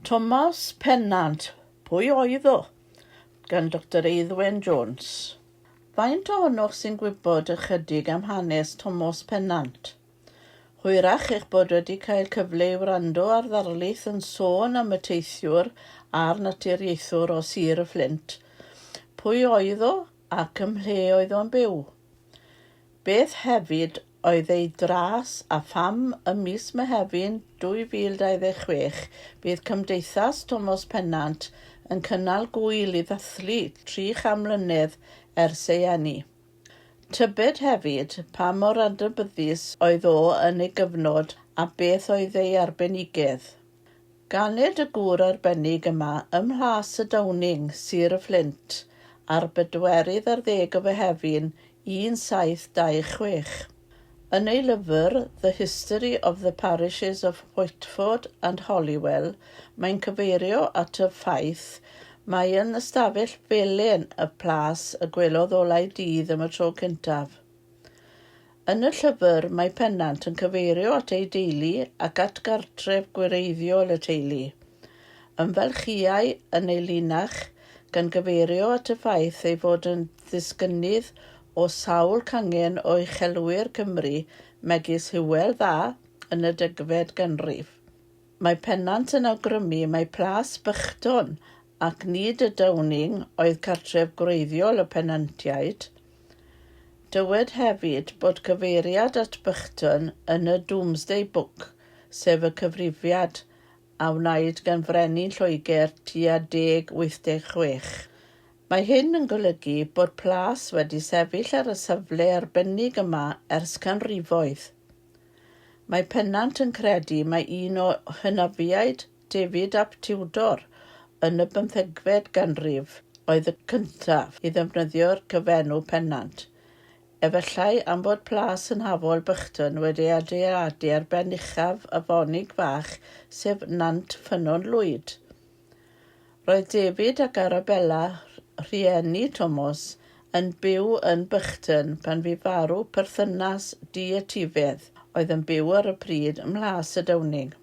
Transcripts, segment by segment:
Tomos Pennant, Pwy oedd o? gan Doctor Eiddwen Jones. Faint ohonoch sy'n gwybod ychydig am hanes Tomos Pennant? Hwyrach eich bod wedi cael cyfle i wrando ar ddarlith yn sôn am y teithiwr a'r naturiaethwr o Sir y Fflint. Pwy oedd o ac ym mhle oedd o'n byw? Beth hefyd oedd ei dras a pham ym mis Mehefin 2026 bydd Cymdeithas Tomos Pennant yn cynnal gŵyl i ddathlu 300 mlynedd ers ei eni. Tybed hefyd pa mor adnabyddus oedd o yn ei gyfnod a beth oedd ei arbenigedd. Ganed y gŵr arbennig yma ym Mhlas y Downing, Sir y Fflint, ar bedwerydd ar ddeg o Fehefin 1726. Yn ei lyfr The History of the Parishes of Whitford and Holywell mae'n cyfeirio at y ffaith mai yn ystafell felen y plas y gwelodd olau dydd am y tro cyntaf. Yn y llyfr mae Pennant yn cyfeirio at ei deulu ac at gartref gwreiddiol y teulu. Ymfalchïai yn ei linach, gan gyfeirio at y ffaith ei fod yn ddisgynnydd o sawl cangen o uchelwyr Cymru megis Hywel Dda yn y degfed ganrif. Mae Pennant yn awgrymu mai Plas Bychton ac nid y Downing oedd cartref gwreiddiol y Pennantiaid. Dywed hefyd bod cyfeiriad at Bychton yn y Domesday Book, sef y cyfrifiad a wnaed gan frenin Lloegr tua 1086. Mae hyn yn golygu bod plas wedi sefyll ar y safle arbennig yma ers canrifoedd. Mae Pennant yn credu mai un o hynafiaid David ap Tudor yn y bymthegfed ganrif oedd y cyntaf i ddefnyddio'r cyfenw Pennant, efallai am fod plas hynafol Bychton wedi ei adeiladu ar ben uchaf afonig fach sef Nant Ffynnon Lwyd. Roedd David ac Arabella, rhieni Tomos, yn byw yn Bychton pan fu farw perthynas dietifedd oedd yn byw ar y pryd ym Mhlas y Downing.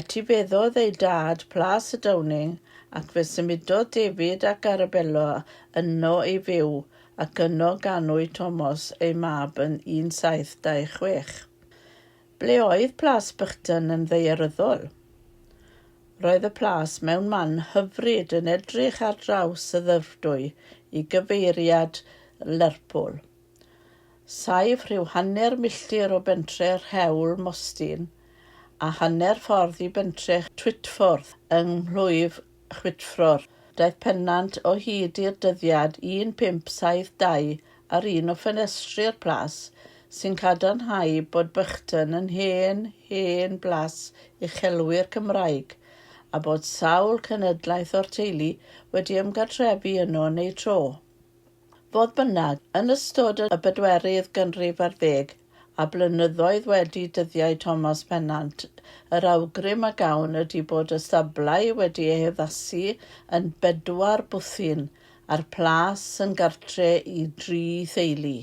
Etifeddodd ei dad Plas y Downing ac fe symudodd David ac Arabella yno i fyw ac yno ganwyd Tomos eu mab yn 1726. Ble oedd Plas Bychton yn ddaearyddol? Roedd y plas mewn man hyfryd yn edrych ar draws y Ddyfrdwy i gyfeiriad Lerpwl. Saif rhyw hanner milltir o bentre Rhewl Mostyn a hanner ffordd i bentre Chwitffordd yng mhlwyf Chwitfror. Daeth Pennant o hyd i'r dyddiad 1572 ar un o ffenestri'r plas, sy'n cadarnhau bod Bychton yn hen, hen blas uchelwyr Cymraeg a bod sawl cenedlaeth o'r teulu wedi ymgartrefu yno yn eu tro. Fodd bynnag, yn ystod y bedwerydd ganrif ar ddeg, a blynyddoedd wedi dyddiau Thomas Pennant, yr awgrym a gawn ydy bod y stablau wedi eu haddasu yn bedwar bwthyn a'r plas yn gartre i dri theulu.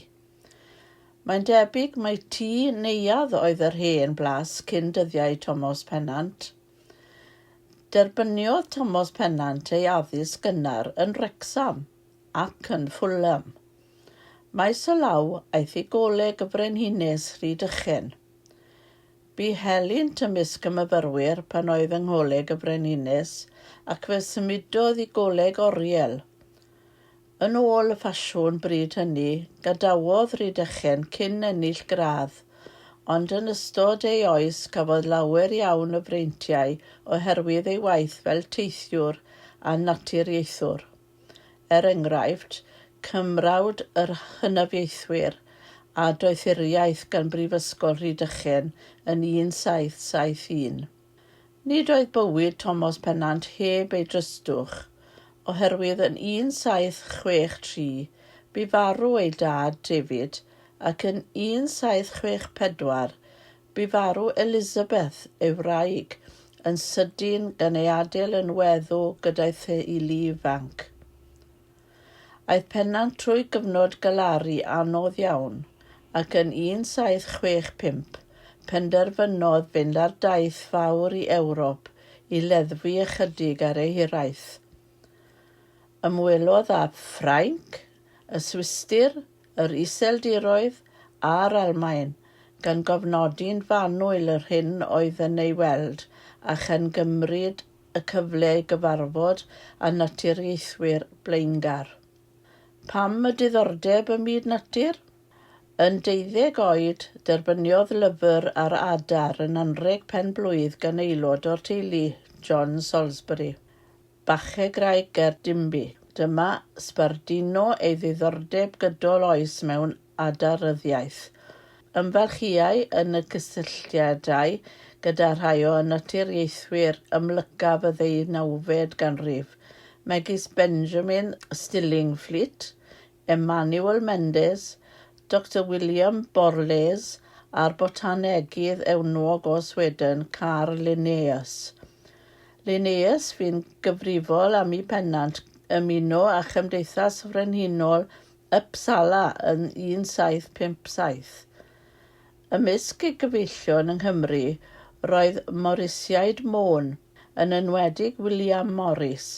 Mae'n debyg mai tŷ neuadd oedd yr hen blas cyn dyddiau Thomas Pennant. Derbyniodd Thomas Pennant ei addysg gynnar yn Wrecsam ac yn Fulham. Maes o law, aeth i Goleg y Frenhines, Rhydychen. Bu helynt ymysg y myfyrwyr pan oedd yng Ngholeg y Frenhines ac fe symudodd i Goleg Oriel. Yn ôl y ffasiwn bryd hynny, gadawodd Rhydychen cyn ennill gradd, ond yn ystod ei oes cafodd lawer iawn o freintiau oherwydd ei waith fel teithiwr a naturiaethwr. Er enghraifft, Cymrawd yr Hynafiaethwyr a Doethuriaeth gan Brifysgol Rhydychen yn 1771. Nid oedd bywyd Tomos Pennant heb ei dristwch, oherwydd yn 1763 bu farw ei dad, David, ac yn 1764 bu farw Elizabeth, ei wraig, yn sydyn gan ei adael yn weddw gyda'i theulu ifanc. Aeth Pennant trwy gyfnod galaru anodd iawn, ac yn 1765 penderfynodd fynd ar daith fawr i Ewrop i leddfu ychydig ar ei hiraeth. Ymwelodd â Ffrainc, y Swistir, yr Iseldiroedd a'r Almaen, gan gofnodi'n fanwl yr hyn oedd yn ei weld a chan gymryd y cyfle i gyfarfod â naturiaethwyr blaengar. Pam y diddordeb ym myd natur? Yn 12 oed, derbyniodd lyfr ar adar yn anrheg pen-blwydd gan aelod o'r teulu, John Salisbury. Bachegraig ger Dinbych. Dyma sbarduno ei ddiddordeb gydol oes mewn adaryddiaeth. Ymfalchïai yn y cysylltiadau gyda rhai o naturiaethwyr amlycaf y ddeunawfed ganrif, megis Benjamin Stillingfleet, Emmanuel Mendes, Dr William Borlase a'r botanegydd enwog o Sweden Carl Linnaeus. Linnaeus fu'n gyfrifol am i Pennant ymuno â Chymdeithas Frenhinol Uppsala yn 1757. Ymysg ei gyfeillion yng Nghymru roedd Morisiaid Môn, yn enwedig William Morris.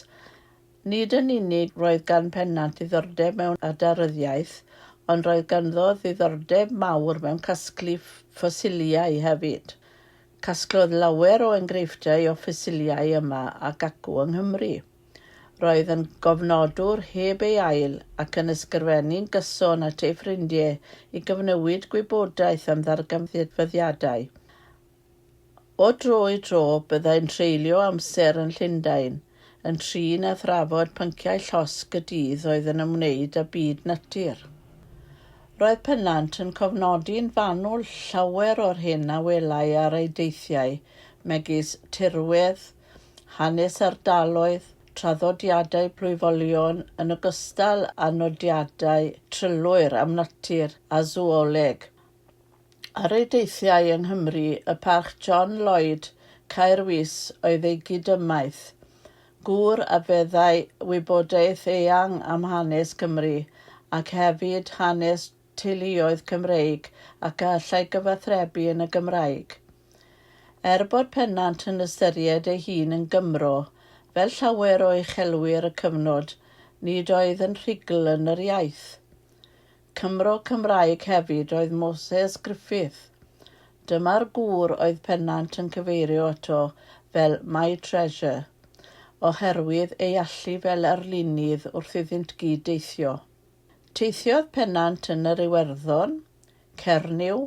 Nid yn unig roedd gan Pennant ddiddordeb mewn adaryddiaeth, ond roedd ganddo ddiddordeb mawr mewn casglu ffosiliau hefyd. Casglodd lawer o enghreifftiau o ffosiliau yma ac acw yng Nghymru. Roedd yn gofnodwr heb ei ail ac yn ysgrifennu'n gyson at ei ffrindiau i gyfnewid gwybodaeth am ddarganfyddiadau. O dro i dro byddai'n treulio amser yn Llundain yn trin a thrafod pynciau llosg y dydd oedd yn ymwneud â byd natur. Roedd Pennant yn cofnodi'n fanwl llawer o'r hyn a welai ar ei deithiau, megis tirwedd, hanes ardaloedd, traddodiadau plwyfolion, yn ogystal â nodiadau trylwyr am natur a sŵoleg. Ar ei deithiau yng Nghymru, y parch John Lloyd Caerwys oedd ei gydymaith, gŵr a feddai wybodaeth eang am hanes Cymru ac hefyd hanes teuluoedd Cymreig ac a allai gyfathrebu yn y Gymraeg. Er bod Pennant yn ystyried ei hun yn Gymro, fel llawer o uchelwyr y cyfnod, nid oedd yn rhugl yn yr iaith. Cymro Cymraeg hefyd oedd Moses Griffith. Dyma'r gŵr oedd Pennant yn cyfeirio ato fel My Treasure, oherwydd ei allu fel arlunydd wrth iddynt gyd-deithio. Teithiodd Pennant yn yr Iwerddon, Cernyw,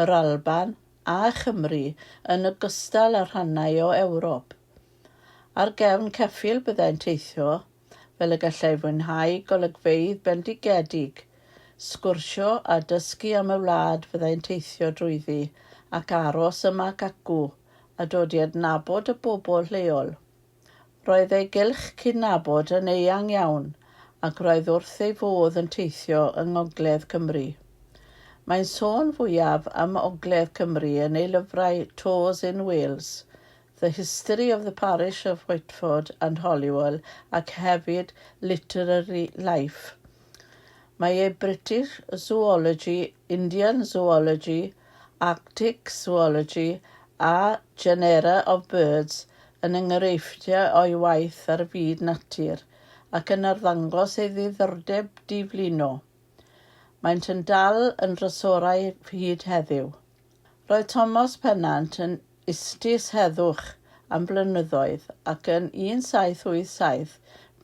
yr Alban a Chymru yn ogystal â rhannau o Ewrop. Ar gefn ceffyl byddai'n teithio, fel y gallai fwynhau golygfeydd bendigedig, sgwrsio a dysgu am y wlad fyddai'n teithio drwyddi ac aros yma ac acw a dod i adnabod y bobl lleol. Roedd ei gylch cydnabod yn eang iawn ac roedd wrth ei fodd yn teithio yng Ngogledd Cymru. Mae'n sôn fwyaf am Ogledd Cymru yn ei lyfrau Tours in Wales, The History of the Parish of Whitford and Holywell ac hefyd Literary Life. Mae ei British Zoology, Indian Zoology, Arctic Zoology a Genera of Birds yn enghreifftiau o'i waith ar fyd natur ac yn arddangos ei ddiddordeb diflino. Maent yn dal yn drysorau hyd heddiw. Roedd Thomas Pennant yn ustus heddwch am flynyddoedd ac yn 1787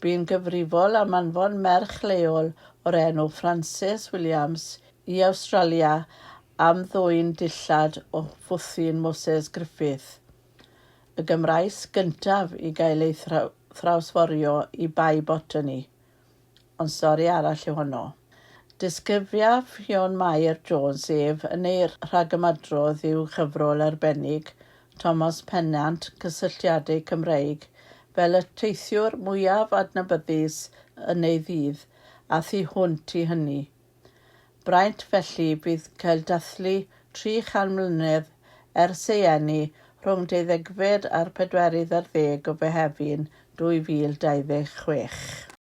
bu'n gyfrifol am anfon merch leol o'r enw Frances Williams i Awstralia am ddwyn dillad o fwthyn Moses Griffith, y Gymraes gyntaf i gael ei thrawsforio i Bae Botany. Ond stori arall yw honno. Disgrifia Ffion Mair Jones ef yn ei rhagymadrodd i'w chyfrol arbennig, Thomas Pennant, Cysylltiadau Cymreig, fel y teithiwr mwyaf adnabyddus yn ei ddydd, a thu hwnt i hynny. Braint felly fydd cael dathlu 300 mlynedd ers ei eni rhwng deuddegfed a'r pedwerydd ar ddeg o Fehefin 2026.